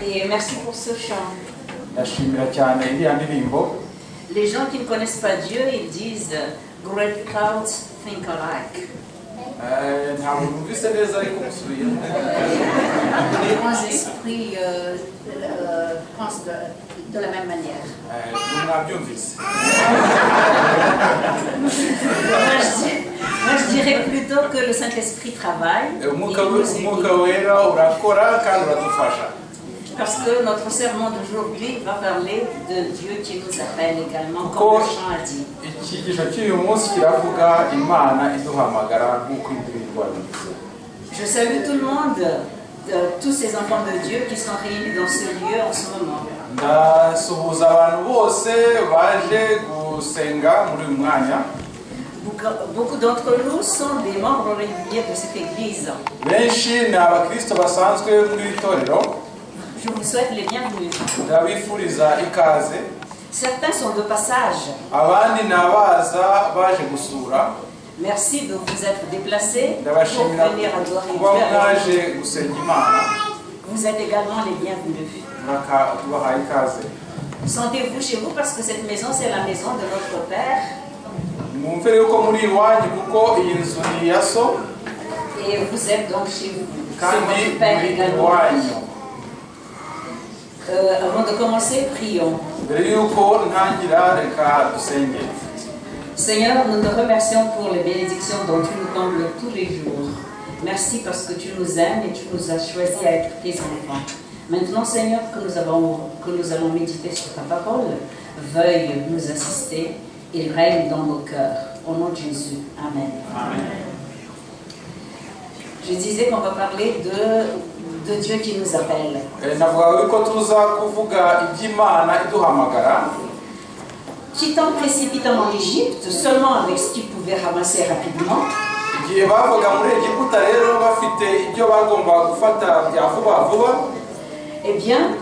Et merci pour ce chant. Ndashimira cyane iriya ndirimbo. Les gens qui ne connaissent pas Dieu, ils disent "Great clouds think alike." Eh, ntabwo numvise neza ariko musubiyemo. Les grands esprits pensent de la même manière. Eh, mwabyumvise. Moi, je dirais plutôt que le Saint-Esprit travaille. Eh, umwuka Et il nous aide. Umwuka wera urakora kandi uradufasha. Parce que notre sermon d'aujourd'hui va parler de Dieu qui nous appelle également, Kuko comme le chant a dit. Icyigisho cy'uyu munsi kiravuga Imana iduhamagara nk'uko indirimbo yabivuze. Je salue tout le monde, tous ces enfants de Dieu qui sont réunis dans ce lieu en ce moment. Ndasuhuza abantu bose baje gusenga muri uyu mwanya. Beaucoup, beaucoup d'entre nous sont des membres réguliers de cette église. Benshi ni abakristo basanzwe muri iri torero. Je vous souhaite les bienvenus. Ndabifuriza ikaze. Certains sont de passage. Abandi ni abaza baje gusura. Merci de vous être déplacés pour Ndabashimira venir adorer kuba Dieu avec mwaje gusenga Imana. nous. Vous êtes également les bienvenus. Tubahaye ikaze. Sentez-vous chez vous parce que cette maison, c'est la maison de notre Père. Mwumve yuko muri iwanyu kuko iyi nzu ni iya so. Et vous êtes donc chez vous. C'est Kandi votre Père muri également. Iwanyu. Avant de commencer, prions. Mbere yuko ntangira reka dusenge. Seigneur, nous te remercions pour les bénédictions dont tu nous combles tous les jours. Merci parce que tu nous aimes et tu nous as choisis à être tes enfants. Maintenant, Seigneur, que nous allons méditer sur ta parole, veuille nous assister et règne dans nos cœurs. Au nom de Jésus. Amen. Amen. Je disais qu'on va parler de Dieu qui nous appelle. Eh, navuga yuko tuza kuvuga iby'Imana iduhamagara. Quittant précipitamment l'Égypte, seulement avec ce qu'ils pouvaient ramasser rapidement, Igihe bavaga muri Egiputa rero bafite ibyo bagombaga gufata bya vuba vuba, eh bien,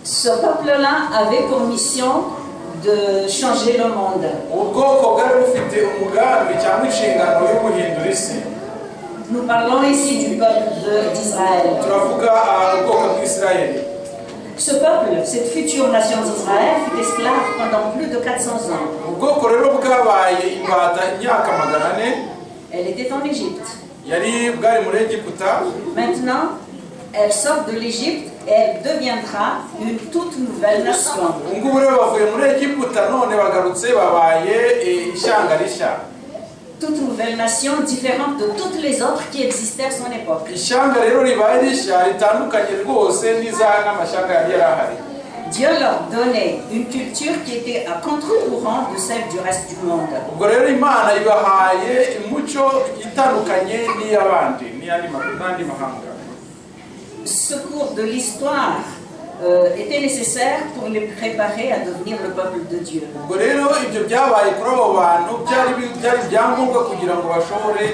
ce peuple-là avait pour mission de changer le monde. Ubwoko bwari bufite umugambi cyangwa inshingano yo guhindura isi. Nous parlons ici du peuple d'Israël. Turavuga ah, ubwoko bw'Isirayeli. Ce peuple, cette future nation d'Israël, fut esclave pendant plus de 400 ans. Ubwoko rero bwabaye imbata imyaka 400. Elle était en Égypte. Yari bwari muri Egiputa. Maintenant, elle sort de l'Égypte et elle deviendra une toute nouvelle nation. Ubu ngubu rero bavuye muri Egiputa none bagarutse babaye eh, ishyanga rishya. Toute nouvelle nation différente de toutes les autres qui existaient à son époque. Ishyanga rero ribaye rishya ritandukanye rwose n'iza n'amashyanga yari yarahari. Dieu leur donnait une culture qui était à contre-courant de celle du reste du monde. Ubwo rero Imana ibahaye umuco itandukanye n'iy'abandi n'andi mahanga. Ce cours de l'histoire était nécessaire pour les préparer à devenir le peuple de Dieu. Ubwo rero ibyo byabaye kuri abo bantu byari byari ibyangombwa kugira ngo bashobore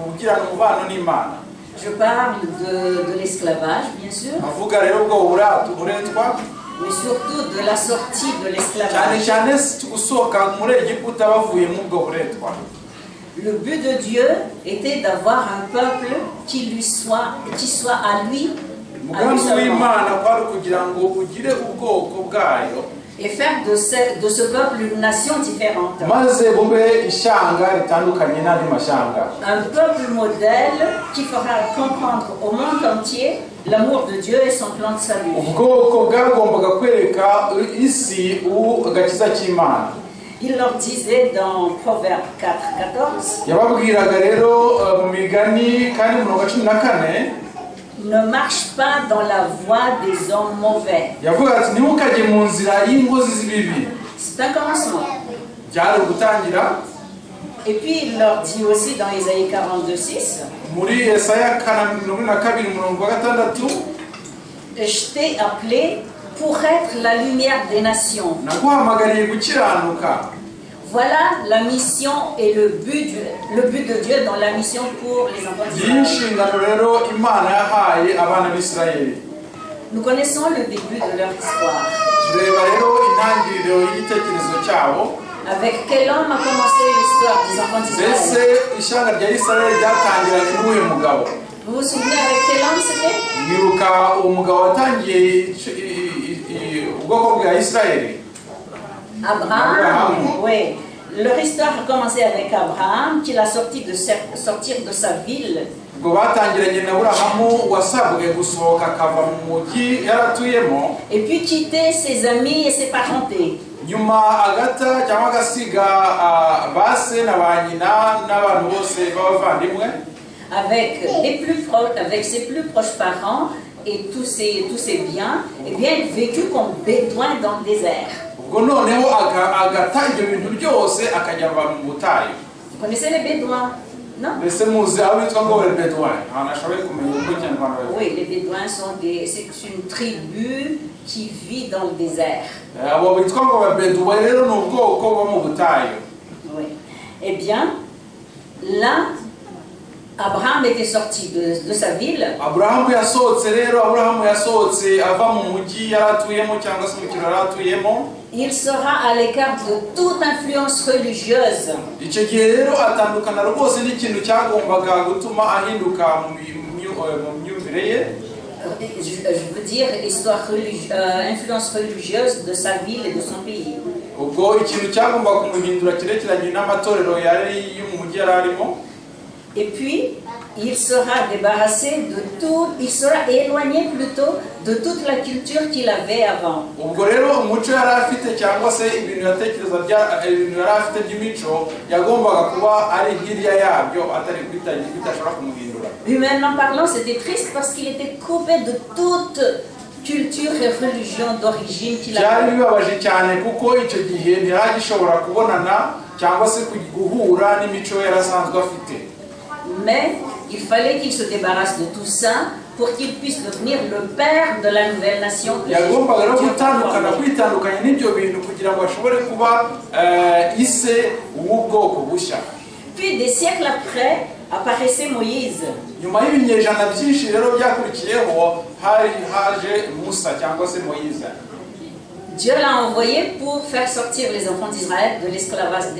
kugirana umubano n'Imana. Je parle de l'esclavage, bien sûr, Avuga rero ubwo buretwa, mais surtout de la sortie de cyane l'esclavage. Cyane gusohoka muri Egiputa bavuye muri ubwo buretwa. Le but de Dieu était d'avoir un peuple qui soit à lui, à lui Umugambi seulement. w'Imana kwari ukugira ngo ugire ubwoko bwayo Et faire de ce peuple une nation différente. Maze bube ishyanga ritandukanye n'andi mashyanga. Un peuple modèle qui fera comprendre au monde entier l'amour de Dieu et son plan de salut. Ubwoko bwagombaga kwereka isi ubu agakiza k'Imana. Il leur disait dans Proverbe 4, 14, Yababwiraga rero eh, mu Migani kandi umurongo wa 14, "Ne marche pas dans la voie des hommes mauvais." Yavuga ati ntimukajye mu nzira y'inkozi z'ibibi. C'est un commencement. Byari ugutangira. Et puis il leur dit aussi dans Isaïe 42, 6, Muri Yesaya kana 42 umurongo wa 6, "Je t'ai appelé pour être la lumière des nations." Naguhamagariye gukiranuka. Voilà la mission et le but de Dieu dans la mission pour les enfants Iyi d'Israël. Nshingano rero Imana yahaye abana b'Isirayeli. Nous connaissons le début de leur histoire. Tureba rero intangiriro y'igitekerezo cyabo. Avec quel homme a commencé l'histoire des enfants Mbese d'Israël? Ishyanga rya Isirayeli ryatangiranye n'uwuhe mugabo? Vous vous souvenez avec quel homme c'était? Mwibuka uwo mugabo watangiye ubwoko bwa Isirayeli? Abraham. Abraham. Oui. Leur histoire a commencé avec Abraham, qui l'a sorti de sortir de sa ville Ubwo batangiranye na Aburahamu wasabwe gusohoka akava mu mujyi yaratuyemo, et puis quitter ses amis et ses parentés. Nyuma agata cyangwa agasiga ba se na ba nyina n'abantu bose b'abavandimwe, Avec ses plus proches parents et tous ses biens, eh bien, il vécut comme bédouin dans le désert. Ubwo noneho agata ibyo bintu byose akajya ava mu butayu. Vous connaissez les bédouins, non? Mbese muzi abo bitwa ngo Bedouin? Ntabwo nashoboye kumenya uko Ikinyarwanda babivuga. Oui, les bédouins c'est une tribu qui vit dans le désert. Abo bitwa ngo Babeduwe rero ni ubwoko bo mu butayu. Oui. Eh bien, là, Abraham était sorti de sa ville. Aburahamu yasohotse rero, Aburahamu yasohotse ava mu mujyi yari atuyemo cyangwa se mu kiraro yari atuyemo. Il sera à l'écart de toute influence religieuse. Icyo gihe rero atandukana rwose n'ikintu cyagombaga gutuma ahinduka mu myumvire ye. Je veux dire, influence religieuse de sa ville et de son pays. Ubwo ikintu cyagombaga kumuhindura cyerekeranye n'amatorero yari yo mu mujyi yari arimo. Et puis, il sera débarrassé de tout, il sera éloigné plutôt de toute la culture qu'il avait avant. Ubwo rero umuco yari afite cyangwa se ibintu yatekereza ibintu yari afite by'imico yagombaga kuba ari hirya yabyo atari bidashobora kumuhindura. Humainement parlant, c'était triste parce qu'il était coupé de toute culture et religion d'origine qu'il Byari avait. Bibabaje cyane kuko icyo gihe ntiyari kubonana cyangwa se guhura n'imico yari asanzwe afite. Mais il fallait qu'il se débarrasse de tout ça pour qu'il puisse devenir le père de la nouvelle nation que Yagombaga rero Dieu gutandukana formait. Kwitandukanya n'ibyo bintu kugira ngo ashobore kuba ise w'ubwoko bushya. Puis des siècles après, apparaissait Moïse. Nyuma y'ibinyejana byinshi rero byakurikiyeho hari haje Musa cyangwa se Moyize. Dieu l'a envoyé pour faire sortir les enfants d'Israël de l'esclavage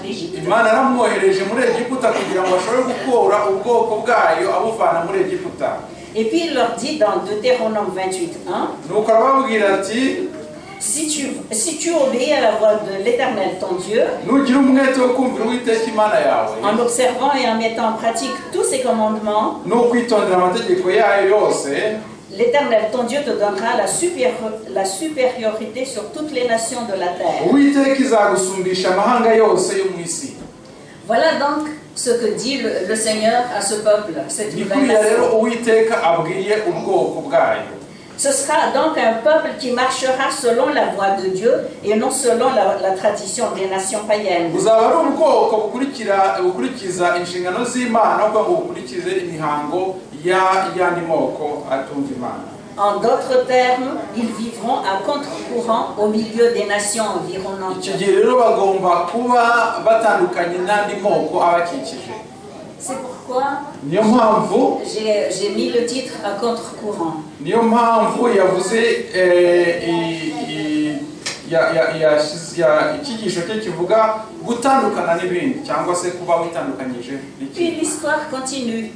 d'Égypte. Imana yaramwohereje muri Egiputa kugira ngo ashobore gukura ubwoko bwayo abuvana muri Egiputa. Et puis il leur dit dans Deutéronome 28, 1, Nuko arababwira ati: Si tu obéis à la voix de l'Éternel ton Dieu, Nugira umwete wo kumvira Uwiteka Imana yawe, en observant et en mettant en pratique tous ses commandements, no kwitondera amategeko yayo yose, l'Éternel ton Dieu te donnera la supériorité sur toutes les nations de la terre. Uwiteka izagusumbisha amahanga yose yo mu isi. Voilà donc ce que dit le Seigneur à ce peuple, cette Ni nouvelle kuriya rero nation. Uwiteka abwiye ubwoko bwayo. Ce sera donc un peuple qui marchera selon la voie de Dieu et non selon la tradition des nations païennes. Buzaba ari ubwoko bukurikira bukurikiza inshingano z'Imana ahubwo ngo bukurikize imihango y'andi moko atumva Imana. En d'autres termes, ils vivront à contre-courant au milieu des nations environnantes. Icyo gihe rero bagomba kuba batandukanye n'andi moko abakikije. C'est pourquoi Niyo mpamvu j'ai mis le titre à contre-courant. Niyo mpamvu yavuze icyigisho cye kivuga gutandukana n'ibindi cyangwa se kuba witandukanyije Puis n'ikindi. L'histoire continue.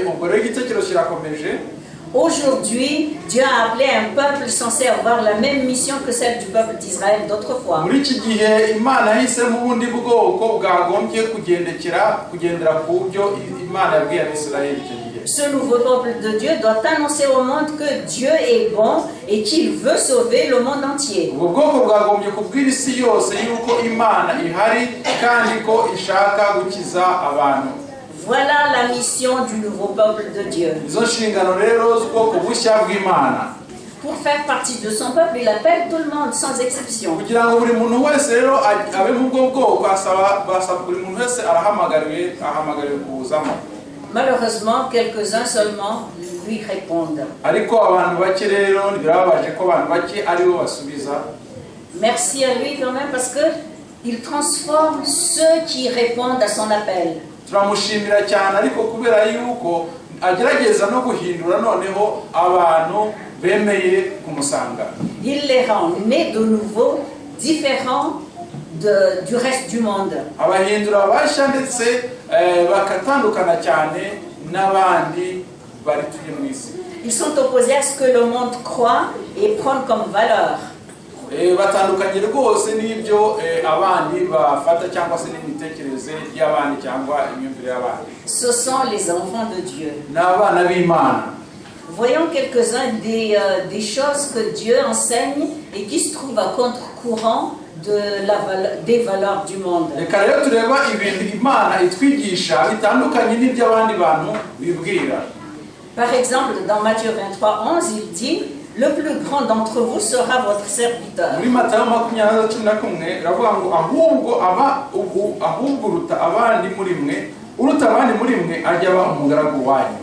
Ubwo rero igitekerezo kirakomeje. Aujourd'hui, Dieu a appelé un peuple censé avoir la même mission que celle du peuple d'Israël d'autrefois. Muri iki gihe Imana yahisemo ubundi bwoko bwagombye kugendekera kugendera ku byo Imana yabwiye Abisirayeli icyo gihe. Ce nouveau peuple de Dieu doit annoncer au monde que Dieu est bon et qu'il veut sauver le monde entier. Ubwo bwoko bwagombye kubwira isi yose yuko Imana ihari kandi ko ishaka gukiza abantu. Voilà la mission du nouveau peuple de Dieu. Izo nshingano rero z'ubwoko bushya bw'Imana. Pour faire partie de son peuple, il appelle tout le monde sans exception. Kugira ngo buri muntu wese rero abe mu bwo bwoko asaba basaba buri muntu wese arahamagariwe ahamagariwe kuwuzamo. Malheureusement, quelques-uns seulement lui répondent. Ariko abantu bake rero birababaje ko abantu bake aribo basubiza. Merci à lui quand même parce que il transforme ceux qui répondent à son appel. Turamushimira cyane ariko kubera yuko agerageza no guhindura noneho abantu bemeye kumusanga. Il les rend nés de nouveau, différents du reste du monde. Abahindura bashya ndetse bakatandukana cyane n'abandi barituye mu isi. Ils sont opposés à ce que le monde croit et prend comme valeur. Batandukanye rwose n'ibyo abandi bafata cyangwa se n'imitekerereze y'abandi cyangwa imyumvire y'abandi. Ce sont les enfants de Dieu. Ni abana b'Imana. Voyons quelques-uns des choses que Dieu enseigne et qui se trouvent à contre-courant des valeurs du monde. Reka rero tureba ibintu Imana itwigisha bitandukanye n'ibyo abandi bantu bibwira. Par exemple, dans Matthieu 23, 11, il dit: «Le plus grand d'entre vous sera votre serviteur.» Muri Matayo 20:11 iravuga ngo ahubwo aba ubu ahubwo uruta abandi muri mwe uruta abandi muri mwe ajya aba umugaragu wanyu.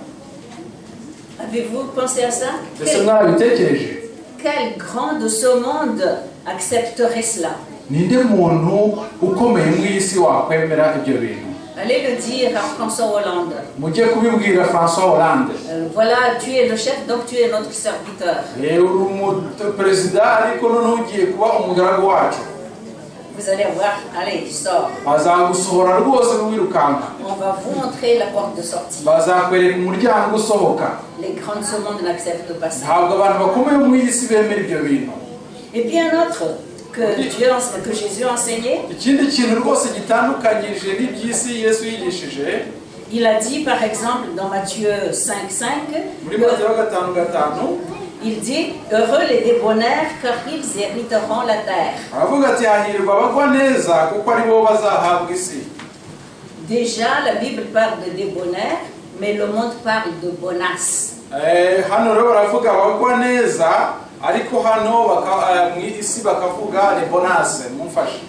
Avez-vous pensé à ça? Ese mwarabitekereje? Quel grand de ce monde accepterait cela? Ninde muntu ukomeye mu isi wakwemera ibyo bintu? Allez le dire à François Hollande. Mujye kubibwira François Hollande. Voilà, tu es le chef, donc tu es notre serviteur. Uri umuperezida ariko noneho ugiye kuba umugaragu wacu. Vous allez voir, allez, sors. Bazagusohora rwose wirukanka. On va vous montrer la porte de sortie. Bazakwereka umuryango usohoka. Les grands de ce monde n'acceptent pas ça. Ntabwo abantu bakomeye mu isi bemera ibyo bintu. Et puis un autre que Jésus enseignait, Ikindi kintu rwose gitandukanyije n'iby'isi Yesu yigishije, il a dit par exemple dans Matthieu 5, 5, muri Matayo 5:5, il dit: «Heureux les débonnaires, car ils hériteront la terre.» aravuga ati hahirwa abagwa neza kuko ari bo bazahabwa isi. Déjà, la Bible parle de débonnaires, mais le monde parle de bonasses. Hano rero baravuga abagwa neza ariko hano mu isi bakavuga les bonasses, mumfashe.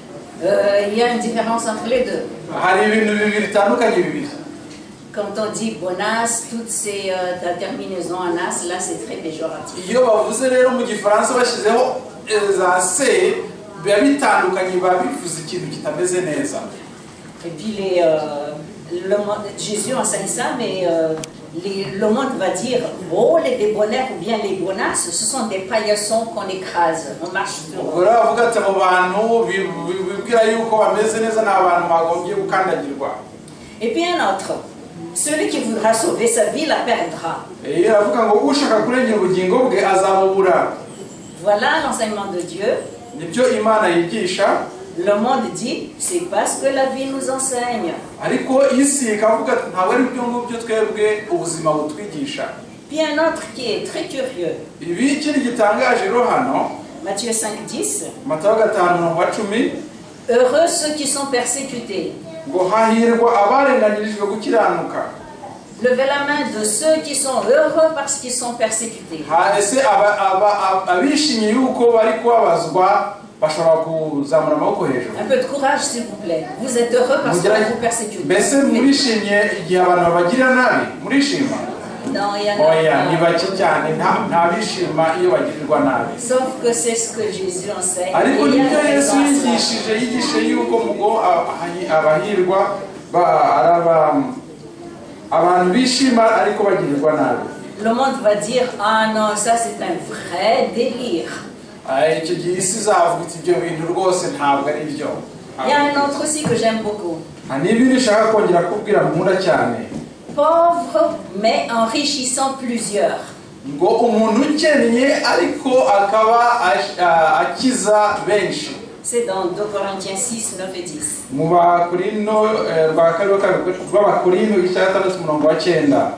Il y a une différence entre les deux. Hari ibintu bibiri bitandukanye bibiri. Quand on dit bonasse, toutes ces la terminaison en asse, là, c'est très péjoratif. Iyo bavuze rero mu Gifaransa bashyizeho za se biba bitandukanye biba bivuze ikintu kitameze neza. Et puis Jésus enseigne ça, mais le monde va dire: «Oh, les débonnaires ou bien les bonasses, ce sont des paillassons qu'on écrase, on marche sur Ubwo eux.» rero bavuga ati abo bantu bibwira yuko bameze neza ni abantu bagombye gukandagirwa. Et puis un autre: «Celui qui voudra sauver sa vie la perdra.» Aravuga ngo ushaka kurengera ubugingo bwe azabubura. Voilà l'enseignement de Dieu. Nibyo Imana yigisha. Le monde dit: «C'est pas ce que la vie nous enseigne.» Ariko isi ikavuga ati ntabwo ari ibyo ngibyo twebwe ubuzima butwigisha. Puis un autre qui est très curieux, Ibi ikindi gitangaje rero hano, Matthieu 5, 10. Matayo 5:10. «Heureux ceux qui sont persécutés.» Ngo hahirwa abarenganyirijwe gukiranuka. Levez la main de ceux qui sont heureux parce qu'ils sont persécutés. Ese abishimiye yuko bari kubabazwa bashobora kuzamura amaboko hejuru? Un peu de courage, s'il vous plaît. Vous êtes heureux parce qu'on vous persécute? Mbese murishimye igihe abantu babagirira nabi, murishima? Non, il y en a Oya, ni pas. Bake cyane nta bishima iyo bagirirwa nabi. Sauf que c'est ce que Jésus enseigne. Ariko Il y a nibyo une Yesu raison à cela. yigishije yuko mugo abahirwa ari abantu bishima ariko bagirirwa nabi. Le monde va dire: «Ah non, ça c'est un vrai délire.» Ah, icyo gihe isi izavuga iti ibyo bintu rwose ntabwo ari byo. Il y a un autre aussi que j'aime beaucoup. Hari n'ibindi nshaka kongera kubwira nkunda cyane. «Pauvre, mais enrichissant plusieurs.» Ngo umuntu ukennye ariko akaba akiza benshi. C'est dans 2 Corinthiens 6, 9 et 10. Mu Bakorino rwa kabiri rw'Abakorino igice cya 6 umurongo wa 9.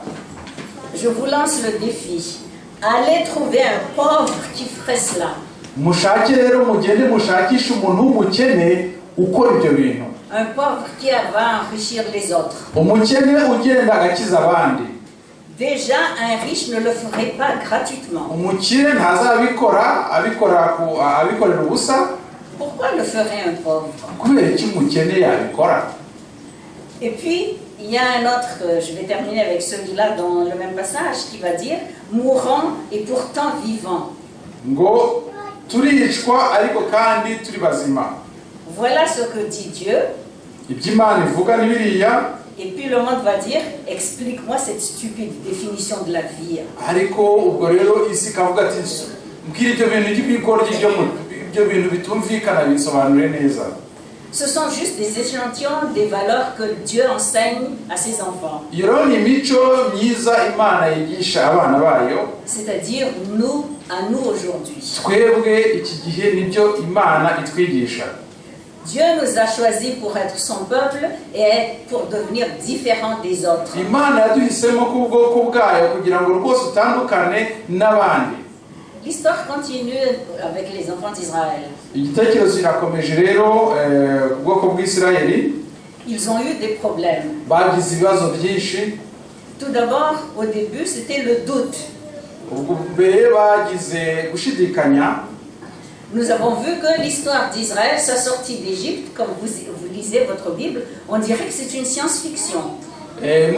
Je vous lance le défi. Allez trouver un pauvre qui ferait cela. Mushake rero mugende mushakishe umuntu w'umukene ukora ibyo bintu. Un pauvre qui va enrichir les autres. Umukene ugenda agakiza abandi. Déjà, un riche ne le ferait pas gratuitement. Umukire ntazabikora abikora abikorera ubusa. Pourquoi le ferait un pauvre? Kubera iki umukene yabikora? Et puis, il y a un autre, je vais terminer avec celui-là dans le même passage, qui va dire: «Mourant et pourtant vivant.» Ngo turicwa ariko kandi turi bazima. Voilà ce que dit Dieu. Ibyo Imana ivuga ni biriya. Et puis le monde va dire: «Explique-moi cette stupide définition de la vie.» Ariko ubwo rero isi ikavuga ati mbwira ibyo bintu by'ibigoryi ibyo bintu bitumvikana bisobanure neza. Ce sont juste des échantillons des valeurs que Dieu enseigne à ses enfants, Iyo rero ni imico myiza Imana yigisha abana bayo, c'est-à-dire nous, à nous aujourd'hui. Twebwe iki gihe nibyo Imana itwigisha. Dieu nous a choisis pour être son peuple et pour devenir différents des autres. Imana yaduhisemo ku bwoko bwayo kugira ngo rwose utandukane n'abandi. L'histoire continue avec les enfants d'Israël. Igitekerezo kirakomeje rero ku bwoko bw'Isirayeli. Ils ont eu des problèmes. Bagize ibibazo byinshi. Tout d'abord, au début, c'était le doute. Ubwo mbere bagize gushidikanya. Nous avons vu que l'histoire d'Israël, sa sortie d'Égypte, comme vous, vous lisez votre Bible, on dirait que c'est une science-fiction.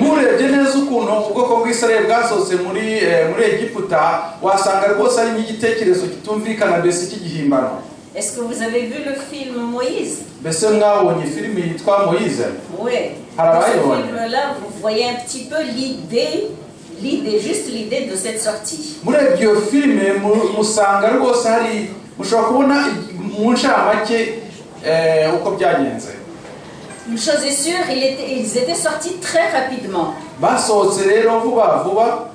Murebye neza ukuntu ubwoko bw'Isirayeli bwasohotse muri Egiputa, wasanga rwose ari nk'igitekerezo kitumvikana, mbese cy'igihimbano. Est-ce que vous avez vu le film Moïse? Mbese mwabonye filimi yitwa Moyize? Oui. Alors, Dans ce ouais. film-là, vous voyez un petit peu l'idée, juste l'idée de cette sortie. Murebye iyo filime musanga rwose hari mushobora kubona mu ncamake uko byagenze. Une chose est sûre, ils étaient sortis très rapidement. Basohotse rero vuba vuba.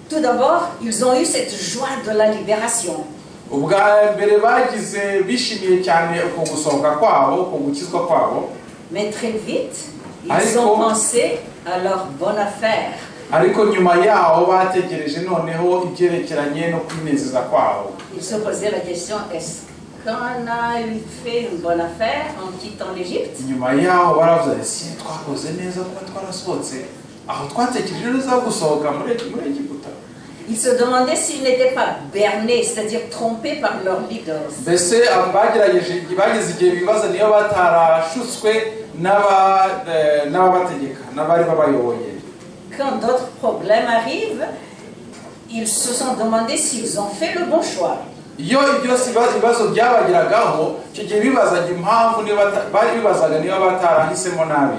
Tout d'abord, ils ont eu cette joie de la libération. Ubwa mbere bagize bishimiye cyane uko gusohoka kwabo, uko gukizwa kwabo. Mais très vite, ils Ariko- ont pensé à leur bonne affaire. Ariko nyuma yaho batekereje noneho ibyerekeranye no kwinezeza kwabo. Ils se posaient la question, est-ce qu'on a eu fait une bonne affaire en quittant l'Égypte? Nyuma yaho baravuze ati si twakoze neza kuba twarasohotse aho, twatekereje neza gusohoka muri Egiputa? Ils se demandaient s'ils n'étaient pas bernés, c'est-à-dire trompés par leurs leaders. Mbese bagerageje bageze igihe bibaza niyo batarashutswe n'ababategeka n'abari babayoboye. Quand d'autres problèmes arrivent, ils se sont demandé s'ils ont fait le bon choix. Iyo ibyo ibibazo byabageragaho, icyo gihe bibazaga impamvu niba bari bibazaga niba batarahisemo nabi.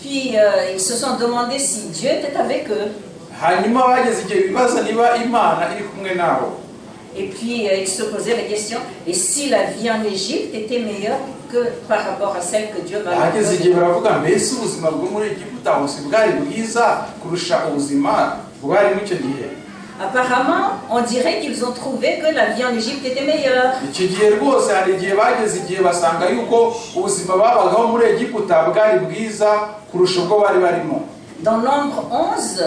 Puis ils se sont demandé si Dieu était avec eux. Hanyuma bageze igihe bibaza niba Imana iri kumwe nabo. Et puis ils se posaient la question, et si la vie en Égypte était meilleure que par rapport à celle que Dieu va leur Bageze igihe donner? Baravuga mbese ubuzima bwo muri Egiputa hose bwari bwiza kurusha ubuzima bwarimo icyo gihe? Apparemment, on dirait qu'ils ont trouvé que la vie en Égypte était meilleure. Icyo gihe rwose hari igihe bageze igihe basanga yuko ubuzima babagaho muri Egiputa bwari bwiza kurusha ubwo bari barimo. Dans Nombre 11,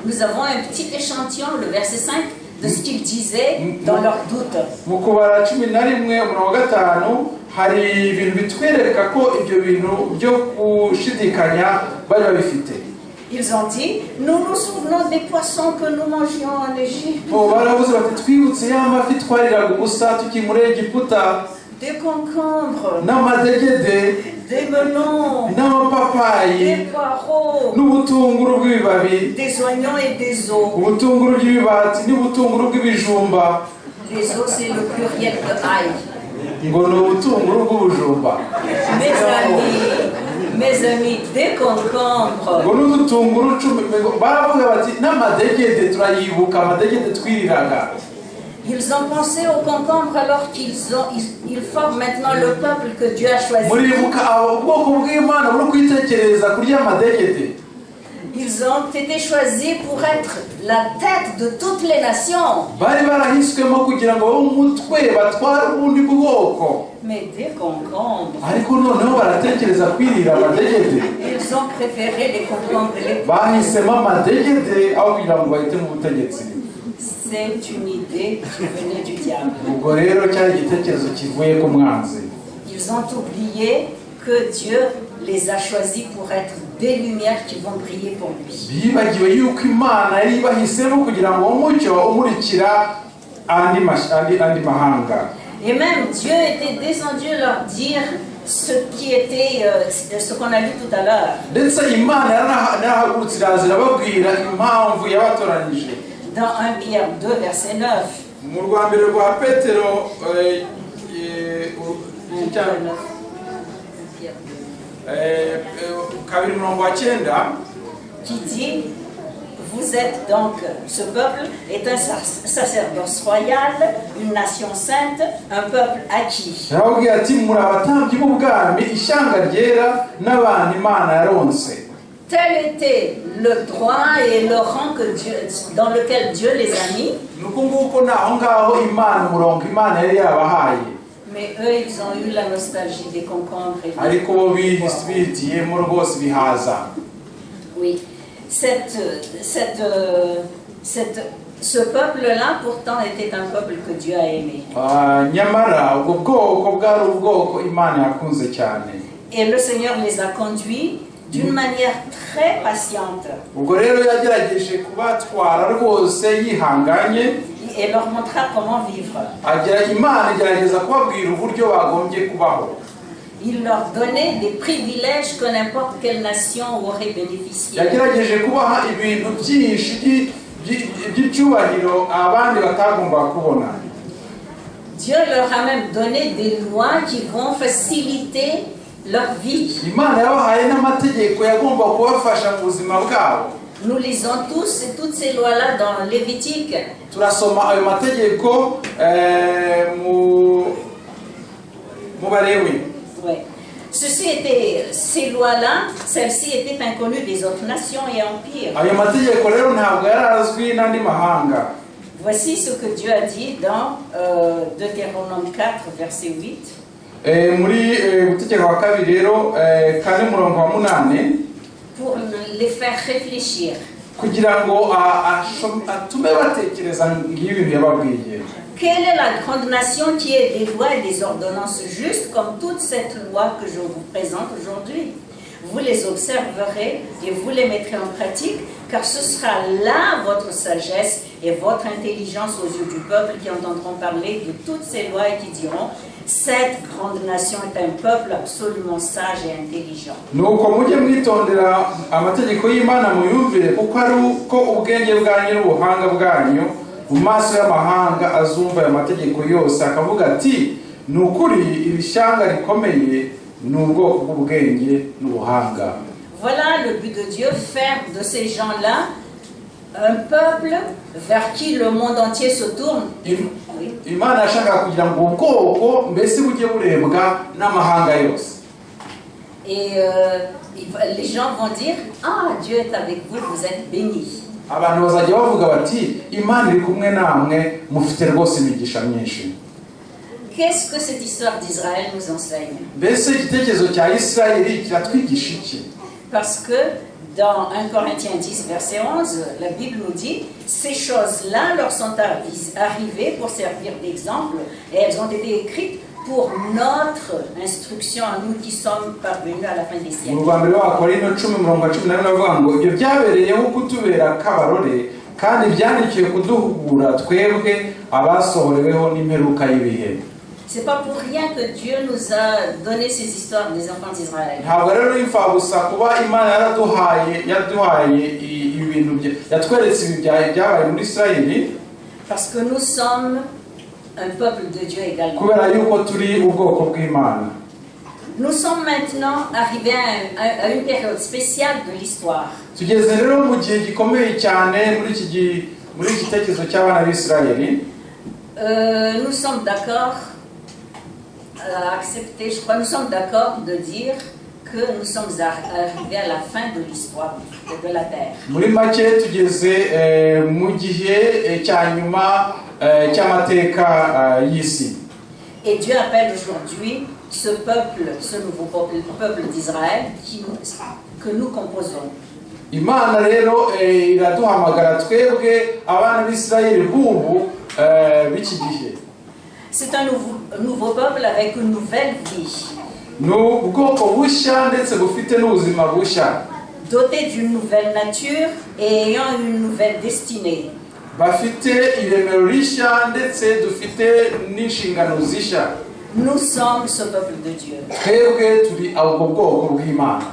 nous avons un petit échantillon, le verset 5, de ce qu'ils disaient dans leur doute. Mu Kubara 11 umurongo wa 5 hari ibintu bitwereka ko ibyo bintu byo gushidikanya bari babifite. Ils ont dit, nous nous souvenons des poissons que nous mangions en Égypte, Bo baravuze bati twibutse ya mafi twariraga ubusa tukiri muri Egiputa, des concombres, n'amadegede, des melons, n'amapapayi, des poireaux, n'ubutunguru bw'ibibabi, des oignons et des os. Ubutunguru bw'ibibati n'ubutunguru bw'ibijumba. Les os, c'est le pluriel de ail. Ngo ni ubutunguru bw'ubujumba. Mes amis, mes amis, des concombres, Ngo n'udutunguru 10 ngo baravuga bati n'amadegede turayibuka, amadegede twiriraga. Ils ont pensé aux concombres alors qu'ils ont, ils, ils forment maintenant le peuple que Dieu a choisi. Muribuka abo ubwoko bw'Imana buri kwitekereza kurya amadegede. Ils ont été choisis pour être la tête de toutes les nations. Bari barahiswemo kugira ngo babe umutwe batware ubundi bwoko. Mais des concombres. Ariko noneho baratekereza kwirira amadegede. Ils ont préféré les concombres et les Bahisemo amadegede aho kugira ngo bahite mu butegetsi. C'est une idée qui venait du diable. Ubwo rero cyari igitekerezo kivuye ku mwanzi. Ils ont oublié que Dieu les a choisis pour être des lumières qui vont briller pour lui. Bibagiwe yuko Imana yari ibahisemo kugira ngo umucyo umurikira andi mahanga. Et même Dieu était descendu leur dire ce qui était, ce qu'on a lu tout à l'heure. Ndetse Imana yarahagurutse iraza irababwira impamvu yabatoranyije. Dans 1 Pierre 2, verset 9. Mu rwa mbere rwa Petero igice cya 1 Pierre 2. 2 umurongo wa 9, Qui dit, vous Vous êtes donc, ce peuple est un sacerdoce royal, une nation sainte, un peuple acquis. Yarababwiye ati muri abatambyi b'ubwami, ishyanga ryera n'abantu Imana yaronse. Tel était le droit et le rang dans lequel Dieu les a mis. Ni uko nguko ni aho ngaho Imana, umurongo Imana yari yarabahaye. Mais eux, ils ont eu la nostalgie des concombres et des Ariko bo bihitiyemo rwose bihaza. Oui. Ce peuple-là, pourtant, était un peuple que Dieu a aimé. Ah, nyamara ubwo bwoko bwari ubwoko Imana yakunze cyane. Et le Seigneur les a conduits d'une manière très patiente Ubwo rero yagerageje kubatwara rwose yihanganye et leur montra comment vivre. Agira Imana igerageza kubabwira uburyo bagombye kubaho. Il leur donnait des privilèges que n'importe quelle nation aurait bénéficié. Yagerageje kubaha ibintu byinshi by'icyubahiro abandi batagombaga kubona. Dieu leur a même donné des lois qui vont faciliter leur vie. Imana yabahaye n'amategeko yagomba kubafasha mu buzima bwabo. Nous lisons tous et toutes ces lois-là dans Lévitique. Turasoma ayo mategeko mu Balewi. Ouais. Ces lois-là, celles-ci étaient inconnues des autres nations et empires. Ayo mategeko rero ntabwo yari azwi n'andi mahanga. Voici ce que Dieu a dit dans Deutéronome 4, verset 8. Muri Gutegeka kwa Kabiri rero kane murongo wa munani. Pour les faire réfléchir. Kugira ngo atume batekereza ngibi ibintu yababwiye. Quelle est la grande nation qui ait des lois et des ordonnances justes comme toute cette loi que je vous présente aujourd'hui? Vous les observerez et vous les mettrez en pratique, car ce sera là votre sagesse et votre intelligence aux yeux du peuple qui entendront parler de toutes ces lois et qui diront: Cette grande nation est un peuple absolument sage et intelligent. Nuko mujye mwitondera amategeko y'Imana muyumvire, kuko ari uko ubwenge bwanyu n'ubuhanga bwanyu mu maso y'amahanga azumva ayo mategeko yose akavuga ati ni ukuri iri shyanga rikomeye ni ubwoko bw'ubwenge n'ubuhanga. Voilà le but de Dieu, faire de ces gens-là un peuple vers qui le monde entier se tourne. Oui. Imana yashakaga kugira ngo ubu bwoko mbese bujye burebwa n'amahanga yose. Et les gens vont dire: Ah, Dieu est avec vous, vous êtes bénis. Abantu bazajya bavuga bati Imana iri kumwe namwe, mufite rwose imigisha myinshi. Qu'est-ce que cette histoire d'Israël nous enseigne? Mbese igitekerezo cya Isirayeli kiratwigisha iki? Parce que dans 1 Corinthiens 10, verset 11, la Bible nous dit: Ces choses-là leur sont arrivées pour servir d'exemple et elles ont été écrites pour notre instruction à nous qui sommes parvenus à la fin des Mu siècles. Rwa Mbere w'Abakorinto 10 umurongo wa 11 bavuga ngo ibyo byabereyeho kutubera kabarore kandi byandikiwe kuduhugura twebwe abasohoreweho n'imperuka y'ibihe. C'est pas pour rien que Dieu nous a donné ces histoires des enfants d'Israël. Ntabwo rero ari imfabusa kuba Imana yaraduhaye ibintu yatweretse ibi byabaye muri Isirayeli. Parce que nous sommes un peuple de Dieu également. Kubera yuko turi ubwoko bw'Imana. Nous sommes maintenant arrivés à une période spéciale de l'histoire. Tugeze rero mu gihe gikomeye cyane muri iki gitekerezo cy'abana b'Isirayeli. Nous sommes d'accord à accepter, je crois, nous sommes d'accord de dire que nous sommes arrivés à la fin de l'histoire de la terre. Muri make tugeze mu gihe cya nyuma cy'amateka y'isi. Et Dieu appelle aujourd'hui ce peuple, ce nouveau peuple, le peuple d'Israël que nous composons. Imana rero iraduhamagara twebwe abana b'Isirayeli b'ubu b'iki gihe. C'est un nouveau peuple avec une nouvelle vie, Ni ubwoko bushya ndetse bufite n'ubuzima bushya, doté d'une nouvelle nature et ayant une nouvelle destinée. Bafite iremero rishya ndetse dufite n'inshingano zishya. Nous sommes ce peuple de Dieu. Twebwe turi ubwo bwoko bw'Imana.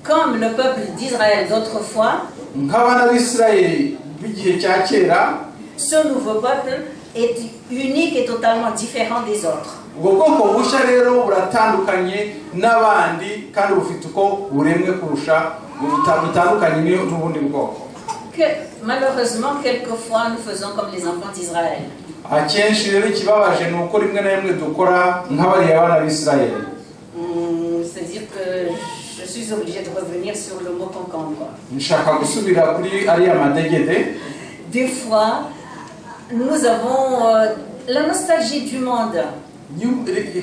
Comme le peuple d'Israël d'autrefois, Nk'abana b'Isirayeli b'igihe cya kera, ce nouveau peuple est unique et totalement différent des autres. Ubwo bwoko bushya rero buratandukanye n'abandi kandi bufite uko buremwe kurusha bitandukanye n'ubundi bwoko. Que, malheureusement, quelquefois, nous faisons comme les enfants d'Israël. Akenshi rero ikibabaje ni uko rimwe na rimwe dukora nk'abariya bana b'Isirayeli. C'est-à-dire que je suis obligée de revenir sur le mot concombre. Nshaka gusubira kuri ariya madegede. Des fois, nous avons la nostalgie du monde.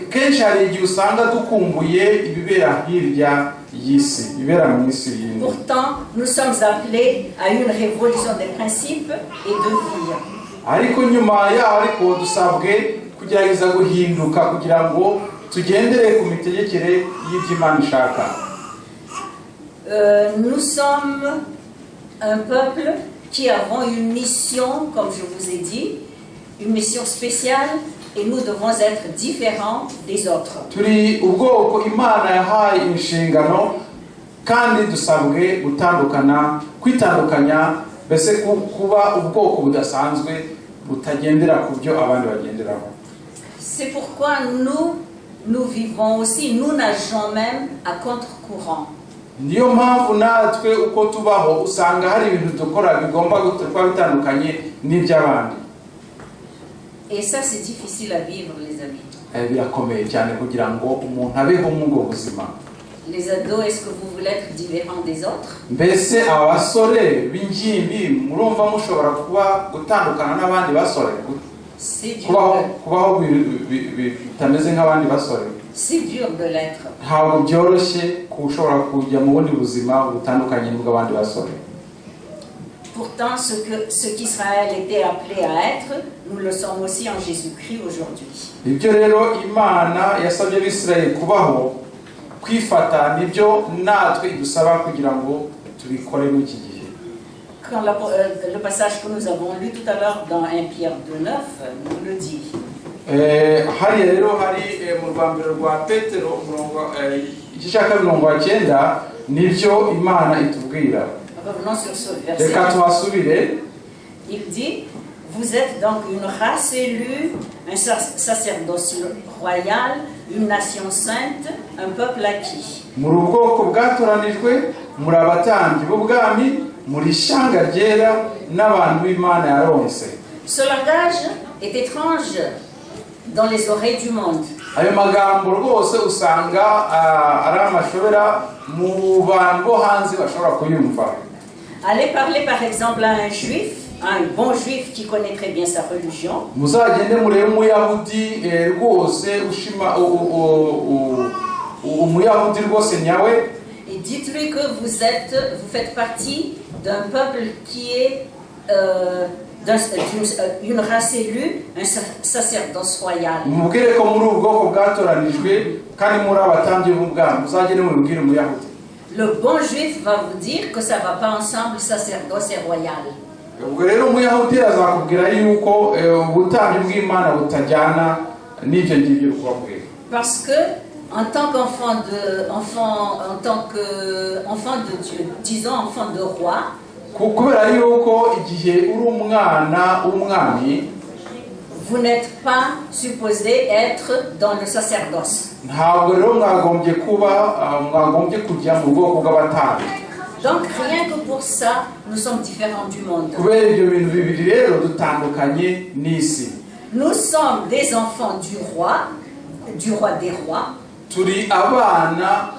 Kenshi hari igihe usanga dukumbuye ibibera hirya y'isi, ibibera mu isi yindi. Pourtant, nous sommes appelés à une révolution des principes et de vie. Ariko nyuma yaho ariko dusabwe kugerageza guhinduka kugira ngo tugendere ku mitegekere y'ibyo Imana ishaka. Nous sommes un peuple qui avons une mission, comme je vous ai dit, une mission spéciale, et nous devons être différents des autres. Turi ubwoko Imana yahaye inshingano kandi dusabwe gutandukana, kwitandukanya mbese kuba ubwoko budasanzwe butagendera ku byo abandi bagenderaho. C'est pourquoi nous, nous vivons aussi, nous nageons même à contre-courant. Niyo mpamvu natwe uko tubaho usanga hari ibintu dukora bigomba kuba bitandukanye n'iby'abandi. Et ça, c'est difficile à vivre, les amis. Birakomeye cyane kugira ngo umuntu abeho muri ubwo buzima. Les ados, est-ce que vous voulez être différents des autres? Mbese aba basore b'ingimbi murumva mushobora kuba gutandukana n'abandi basore? C'est dur. Kubaho kubaho bitameze nk'abandi basore. C'est dur de l'être. Ntabwo byoroshye kuba ushobora kujya mu bundi buzima butandukanye n'ubw'abandi basore. Pourtant, ce qu'Israël était appelé à être, nous le sommes aussi en Jésus-Christ aujourd'hui. Ibyo rero Imana yasabye Abisirayeli kubaho kwifata nibyo natwe idusaba kugira ngo tubikore muri iki gihe. Quand le passage que nous avons lu tout à l'heure dans 1 Pierre 2,9 nous le dit. Hariya rero hari mu rwa mbere rwa Petero umurongo igice cya kabiri umurongo wa cyenda nibyo Imana itubwira. Revenons sur ce verset. Reka tuhasubire. Il dit: «Vous êtes donc une race élue, un sacerdoce royal, une nation sainte, un peuple acquis.» Muri ubwoko bwatoranijwe, muri abatambyi b'ubwami, muri ishyanga ryera n'abantu b'Imana yaronse. Ce langage est étrange dans les oreilles du monde. Ayo magambo rwose usanga ari amashobera mu bantu bo hanze bashobora kuyumva. Allez parler par exemple à un juif, à un bon juif qui connaît très bien sa religion, Muzagende murebe umuyahudi rwose ushima umuyahudi rwose nyawe, et dites-lui que vous faites partie d'un peuple qui est une race élue, un sacerdoce royal. Mubwire ko muri ubu bwoko bwatoranijwe kandi muri abatambyi b'ubwami. Muzagende mubibwire umuyahudi. Le bon juif va vous dire que ça ne va pas ensemble, sacerdoce et royal. Ubwo rero umuyahudi azakubwira yuko ubutambyi bw'Imana butajyana n'ibyo ngibyo uri kubabwira. Parce que en tant qu'enfant de, enfant, en tant que enfant de Dieu, disons enfant de roi, Kubera yuko igihe uri umwana w'umwami, vous n'êtes pas supposé être dans le sacerdoce. Ntabwo rero mwagombye kuba mwagombye kujya mu bwoko bw'abatambyi. Donc rien que pour ça, nous sommes différents du monde. Kubera ibyo bintu bibiri rero dutandukanye n'isi. Nous sommes des enfants du roi des rois, Turi abana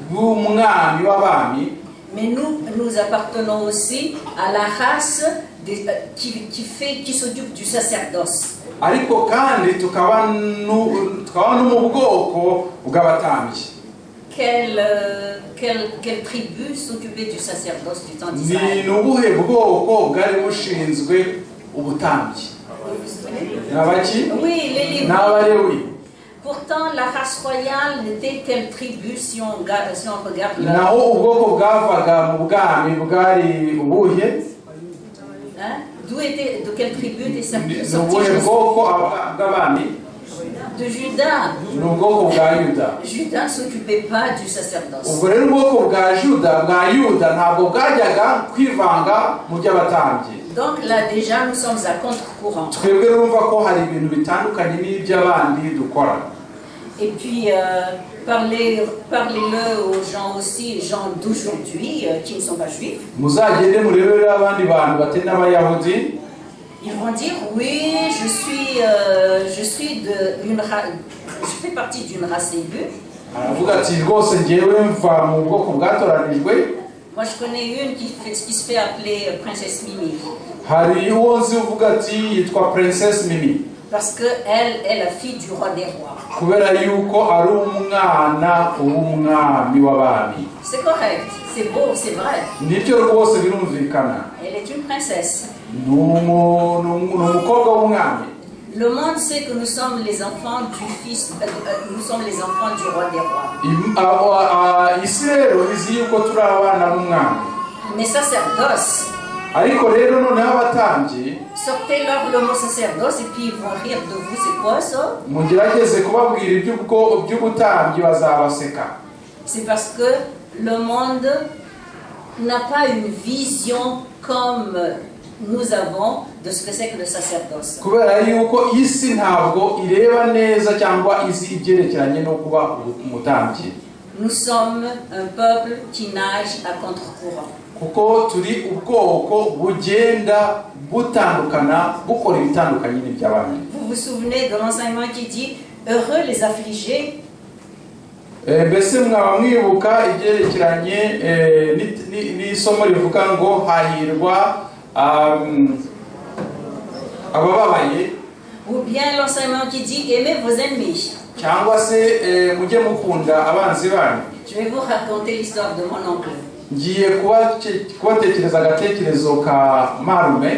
b'umwami w'abami, mais nous, nous appartenons aussi à la race qui s'occupe du sacerdoce. Ariko kandi tukaba no mu bwoko bw'abatambyi. Quelle tribu s'occupait du sacerdoce du temps Ni d'Israël? Ni ubuhe bwoko bwari bushinzwe ubutambyi? Ni abaki? Oui, les Ni Lévites. Abalewi. Pourtant, la race royale n'était quelle tribu si on regarde la Naho ubwoko bwavaga mu bwami bwari ubuhe? Hein? De quelle tribu était sorti Ni ubuhe Jésus? Bwoko bw'abami? De Judas. Ni ubwoko bwa Yuda. Judas ne s'occupait pas du sacerdoce. Ubwo rero ubwoko bwa Yuda ntabwo bwajyaga kwivanga mu by'abatambyi. Donc là, déjà, nous sommes à contre-courant. Twebwe urumva ko hari ibintu bitandukanye n'iby'abandi dukora. Et puis, parlez-le aux gens aussi, gens d'aujourd'hui qui ne sont pas juifs. Muzagende murebere abandi bantu batari n'abayahudi. Ils vont dire, oui, je suis de une je fais partie d'une race élue. Aravuga ati rwose ngewe mva mu bwoko bwatoranijwe. Moi, je connais une qui se fait appeler Princesse Mimi. Hari uwo nzi uvuga ati yitwa Princess Mimi. Parce qu'elle est la fille du roi des rois. Kubera yuko ari umwana w'umwami w'abami. C'est correct, c'est beau, c'est vrai. Nibyo rwose birumvikana. Elle est une princesse. Ni umukobwa w'umwami. Le monde sait que nous sommes les enfants du fils, nous sommes les enfants du roi des rois. Isi rero izi yuko turi abana b'umwami. Mais sacerdoce, Ariko rero noneho abatambyi, sortez-leur le mot sacerdoce et puis ils vont rire de vous. C'est quoi ça? Mugerageze kubabwira iby'ubutambyi bazabaseka. C'est parce que le monde n'a pas une vision comme nous avons de ce que c'est que le sacerdoce. Kubera yuko isi ntabwo ireba neza cyangwa izi ibyerekeranye no kuba umutambyi. Nous sommes un peuple qui nage à contre-courant. Kuko turi ubwoko bugenda butandukana bukora ibitandukanye n'iby'abandi. Vous vous souvenez de l'enseignement qui dit: Heureux les affligés, Mbese mwaba mwibuka ibyerekeranye n'isomo rivuga ngo hahirwa abababaye, ou bien l'enseignement qui dit: Aimez vos ennemis? Cyangwa se mujye mukunda abanzi banyu? Je vais vous raconter l'histoire de mon oncle. Ngiye kubatekereza agatekerezo ka marume.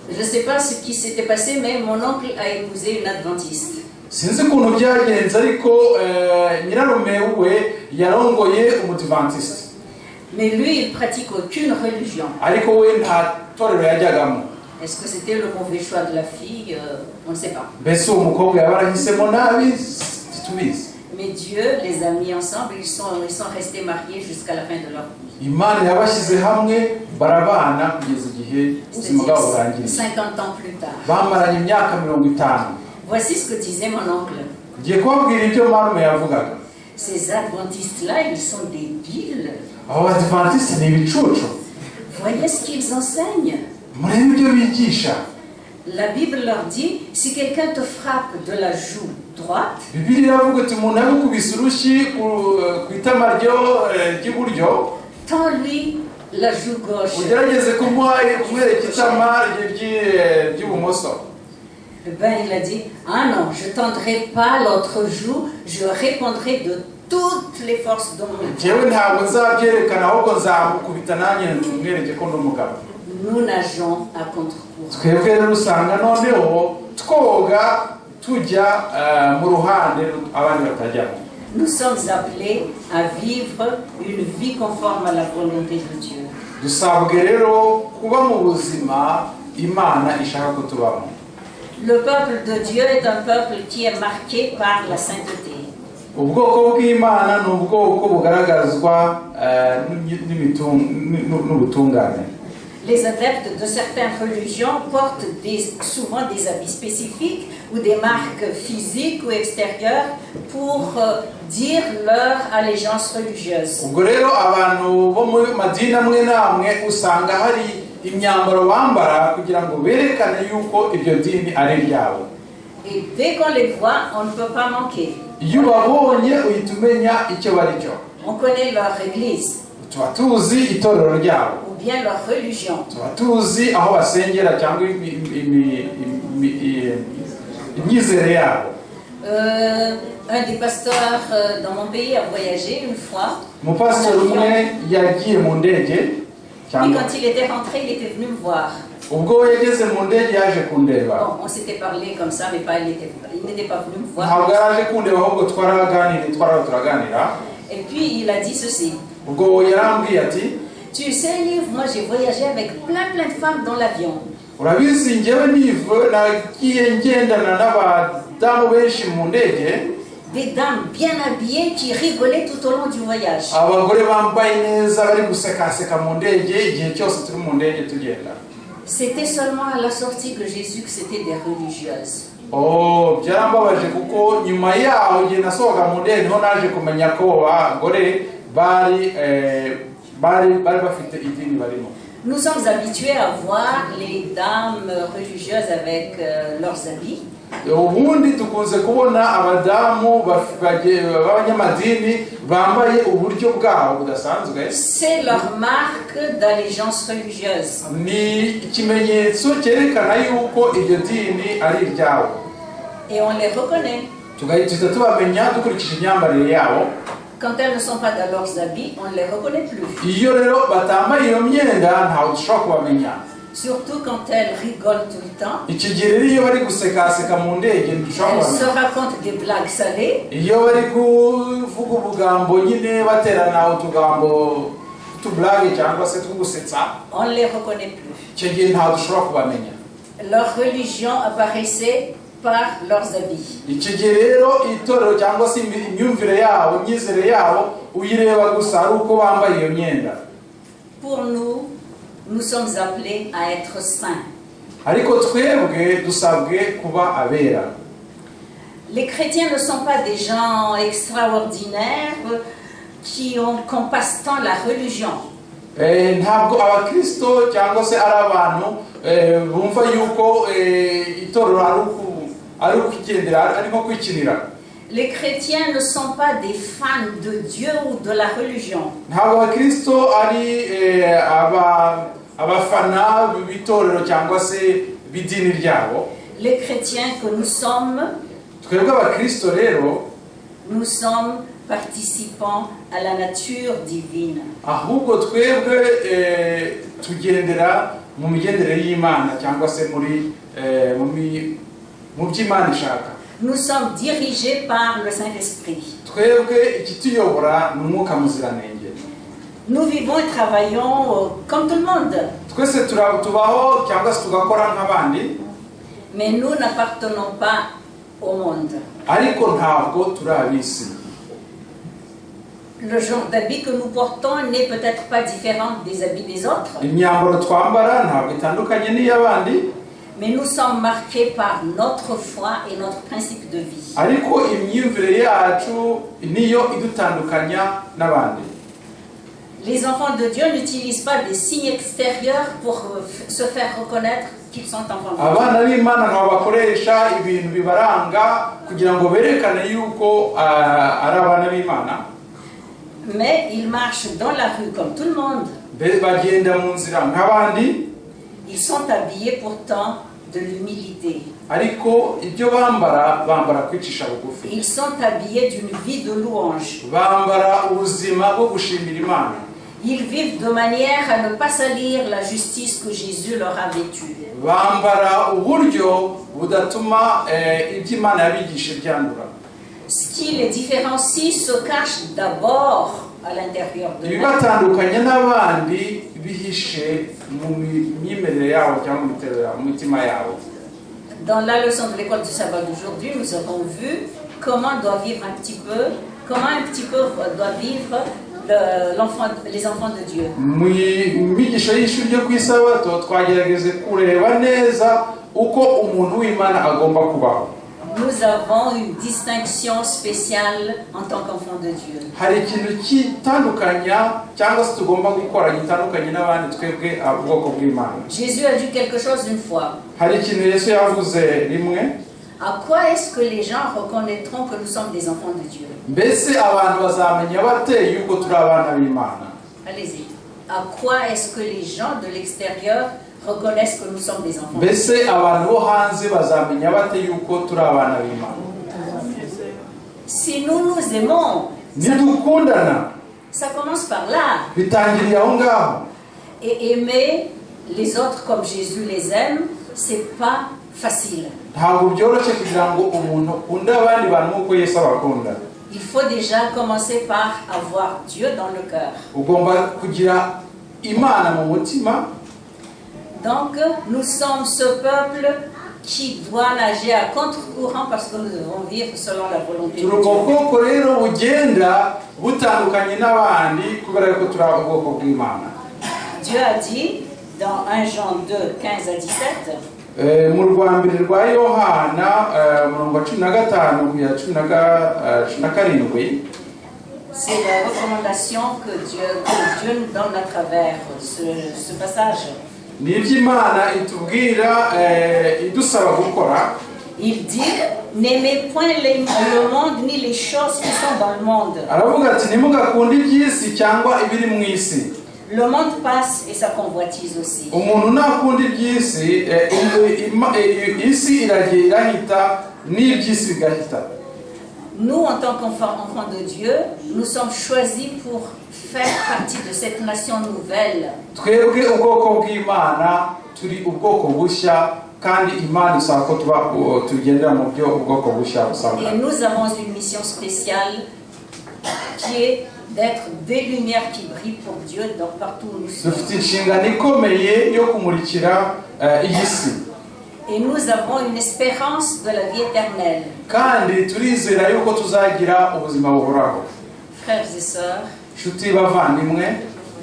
Je ne sais pas ce qui s'était passé, mais mon oncle a épousé une adventiste. Sinzi ukuntu byagenze ariko nyirarume we yarongoye umudivantiste. Mais lui, il pratique aucune religion. Ariko we nta torero yajyagamo. Est-ce que c'était le mauvais choix de la fille? On ne sait pas. Mbese uwo mukobwa yaba yarahisemo nabi? Ntitubizi. Mais Dieu les a mis ensemble, ils sont restés mariés jusqu'à la fin de leur vie. Imana yabashyize hamwe barabana kugeza igihe ubuzima bwabo C'est-à-dire burangiriye. 50 ans plus tard. Bamaranye imyaka 50. Voici ce que disait mon oncle. Ngiye kubabwira ibyo marume yavugaga. Ces adventistes-là, ils sont débiles. Abo badivantiste ni ibicucu. Voyez ce qu'ils enseignent. Murebe ibyo bigisha. La Bible leur dit, si quelqu'un te frappe de la joue droite, Bibiliya iravuga iti umuntu yagukubise urushyi ku itama ry'iburyo, tends-lui la joue gauche. Ugerageze kumuha kumwereka itama ry'ibumoso. Eh ben, il a dit, ah non, je tendrai pas l'autre joue, je répondrai de toutes les forces de mon Njyewe ntabwo nzabyerekana ahubwo nzamukubita nanjye mwereke ko ndi umugabo. Nous nageons à contre-courant. Twebwe rero usanga noneho twoga tujya mu ruhande abandi batajyamo. Nous sommes appelés à vivre une vie conforme à la volonté de Dieu. Dusabwe rero kuba mu buzima Imana ishaka ko tubamo. Le peuple de Dieu est un peuple qui est marqué par la sainteté. Ubwoko bw'Imana ni ubwoko bugaragazwa n'ubutungane. Les adeptes de certaines religions portent souvent des habits spécifiques ou des marques physiques ou extérieures pour dire leur allégeance religieuse. Ubwo rero abantu bo mu madini amwe n'amwe usanga hari imyambaro bambara kugira ngo berekane yuko iryo dini ari iryabo. Et dès qu'on les voit, on ne peut pas manquer. Iyo ubabonye uhita umenya icyo bari cyo. On connaît leur église Tuba tuzi itorero ryabo ou bien leur religion. Tuba tuzi aho basengera cyangwa imyizere yabo. Un des pasteurs dans mon pays a voyagé une fois. Umupasitori umwe yagiye mu ndege Puis cyangwa quand il était rentré, il était venu me voir. Ubwo yageze mu ndege yaje kundeba. Bon, on s'était parlé comme ça, mais pas, il n'était pas venu me voir. Ntabwo yari aje kundeba ahubwo twaraganiriye twara turaganira. Et puis il a dit ceci. Ubwo yarambwiye ati Tu sais, Liv, moi j'ai voyagé avec plein plein de femmes dans l'avion. Urabizi njyewe Liv nagiye ngendana n'abadamu benshi mu ndege. Des dames bien habillées qui rigolaient tout au long du voyage. Abagore bambaye neza bari gusekaseka mu ndege igihe cyose turi mu ndege tugenda. C'était seulement à la sortie que j'ai su que c'était des religieuses. Oh, byarambabaje kuko nyuma yaho igihe nasohoka mu ndege niho naje kumenya ko abo bagore bari eh, bari bari bafite idini barimo. Nous sommes habitués à voir les dames religieuses avec leurs habits. Ubundi dukunze kubona abadamu baf- bage- b'abanyamadini bambaye uburyo bwabo budasanzwe. C'est leur marque d'allégeance religieuse. Ni ikimenyetso cyerekana yuko iryo dini ari iryabo. Et on les reconnaît. Tugahita tubamenya dukurikije imyambarire yabo. Quand elles ne sont pas dans leurs habits, on ne les reconnaît plus. Iyo rero batambaye iyo myenda ntawe dushobora kubamenya. Surtout quand elles rigolent tout le temps. Iki gihe rero iyo bari gusekaseka mu ndege ntidushobora Elles se kubamenya. Racontent des blagues salées. Iyo bari kuvuga ubugambo nyine baterana utugambo tw'utublague cyangwa se two gusetsa. On ne les reconnaît plus. Icyo gihe ntawe dushobora kubamenya. Leur religion apparaissait par leurs habits. Icyo gihe rero itorero cyangwa se imi- imyumvire yabo imyizere yabo uyireba gusa ari uko bambaye iyo myenda. Pour nous, nous sommes appelés à être saints. Ariko twebwe dusabwe kuba abera. Les chrétiens ne sont pas des gens extraordinaires qui ont comme passe-temps la religion. Eh, ntabwo abakristo cyangwa se ari abantu eh, bumva yuko eh, itorero ari uku- ari ukwigendera ari nko kwikinira. Les chrétiens ne sont pas des fans de Dieu ou de la religion. Ntabwo abakristo ari eh, aba- abafana b'itorero cyangwa se b'idini ryabo. Les chrétiens que nous sommes, Twebwe abakristo rero nous sommes participants à la nature divine. Ahubwo twebwe eh, tugendera mu migendere y'Imana cyangwa se muri eh, mu mi- mu by'Imana ishaka. Nous sommes dirigés par le Saint-Esprit. Twebwe ikituyobora ni umwuka muziranenge. Nous vivons et travaillons comme tout le monde, Twese tura- tubaho cyangwa se tugakora nk'abandi, mais nous n'appartenons pas au monde. Ariko ntabwo turi ab'isi. Le genre d'habit que nous portons n'est peut-être pas différent des habits des autres, Imyambaro twambara ntabwo itandukanye n'iy'abandi, mais nous sommes marqués par notre foi et notre principe de vie. Ariko imyumvire yacu niyo idutandukanya n'abandi. Les enfants de Dieu n'utilisent pas des signes extérieurs pour se faire reconnaître qu'ils sont enfants de Dieu. Abana b'Imana ntabwo bakoresha ibintu bibaranga kugira ngo berekane yuko ah, ari abana b'Imana. Mais ils marchent dans la rue comme tout le monde. Be- bagenda mu nzira nk'abandi. Ils sont habillés pourtant de l'humilité. Ariko ibyo bambara bambara kwicisha bugufi. Ils sont habillés d'une vie de louange. Bambara ubuzima bwo gushimira Imana. Ils vivent de manière à ne pas salir la justice que Jésus leur a vêtue. Bambara uburyo budatuma eh, ibyo Imana yabigishije byandura. Ce qui les différencie se cache d'abord à l'intérieur d'eux-mêmes. Ibibatandukanya n'abandi bihishe mu mi- myemerere yabo cyangwa mu miterere yabo, mu mitima yabo. Dans la leçon de l'école du sabbat d'aujourd'hui, nous avons vu comment doit vivre un petit peu, comment un petit peu doit vivre les enfants de Dieu. Mu myigisho y'ishuri ryo ku isabato twagerageze kureba neza uko umuntu w'Imana agomba kubaho. Nous avons une distinction spéciale en tant qu'enfants de Dieu. Hari ikintu kitandukanya cyangwa se tugomba gukora gitandukanye n'abandi twebwe ubwoko bw'Imana. Jésus a dit quelque chose une fois. Hari ikintu Yesu yavuze rimwe. À quoi est-ce que les gens reconnaîtront que nous sommes des enfants de Dieu? Mbese abantu bazamenya bate yuko turi abana b'Imana? Allez-y. À quoi est-ce que les gens de l'extérieur reconnaissent que nous sommes des enfants de Dieu? Mbese abantu bo hanze bazamenya bate yuko turi abana b'Imana? Si nous nous aimons, Nidukundana, ça commence par là. Bitangiriye aho ngaho. Et aimer les autres comme Jésus les aime, c'est pas facile. Ntabwo byoroshye kugira ngo umuntu akunde abandi bantu nk'uko Yesu abakunda. Il faut déjà commencer par avoir Dieu dans le cœur. Ugomba kugira Imana mu mutima. Donc, nous sommes ce peuple qui doit nager à contre-courant parce que nous devons vivre selon la volonté de Turi ubwo Dieu. Bwoko rero bugenda butandukanye n'abandi kubera yuko turi ubwoko bw'Imana. Dieu a dit, Dans 1 Jean 2, 15 à 17, Mu rwa mbere rwa Yohana, umurongo wa 15 kugera 17, c'est la recommandation que Dieu nous donne à travers ce passage. Ni ibyo Imana itubwira, idusaba gukora. Il dit: «N'aimez point le monde ni les choses qui sont dans le monde.» Aravuga ati ntimugakunde iby'isi cyangwa ibiri mu isi. Le monde passe et sa convoitise aussi. Umuntu nakunda iby'isi, isi iragiye irahita n'iby'isi bigahita. Nous, en tant qu'enfants enfants de Dieu, nous sommes choisis pour faire partie de cette nation nouvelle. Twebwe ubwoko bw'Imana turi ubwoko bushya kandi Imana isaba ko tuba tugendera mu byo ubwoko bushya busabwa. Et nous avons une mission spéciale qui est d'être des lumières qui brillent pour Dieu dans partout où nous sommes. Dufite inshingano ikomeye yo kumurikira iyi si. Et nous avons une espérance de la vie éternelle. Kandi turizera yuko tuzagira ubuzima buhoraho. Frères et sœurs, nshuti bavandimwe,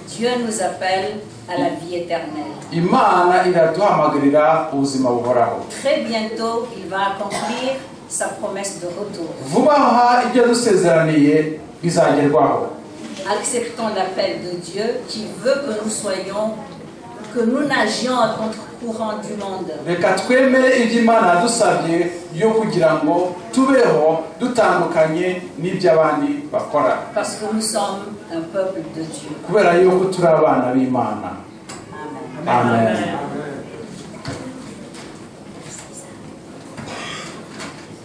Dieu nous appelle à la vie éternelle. Imana iraduhamagarira ubuzima buhoraho. Très bientôt, il va accomplir sa promesse de retour. Vuba aha ibyo yadusezeraniye bizagerwaho. Acceptons l'appel de Dieu qui veut que nous soyons, que nous nagions à contre-courant du monde. Reka twemere ibyo Imana yadusabye yo kugira ngo tubeho dutandukanye n'ibyo abandi bakora. Parce que nous sommes un peuple de Dieu. Kubera yuko turi abana b'Imana. Amen. Amen.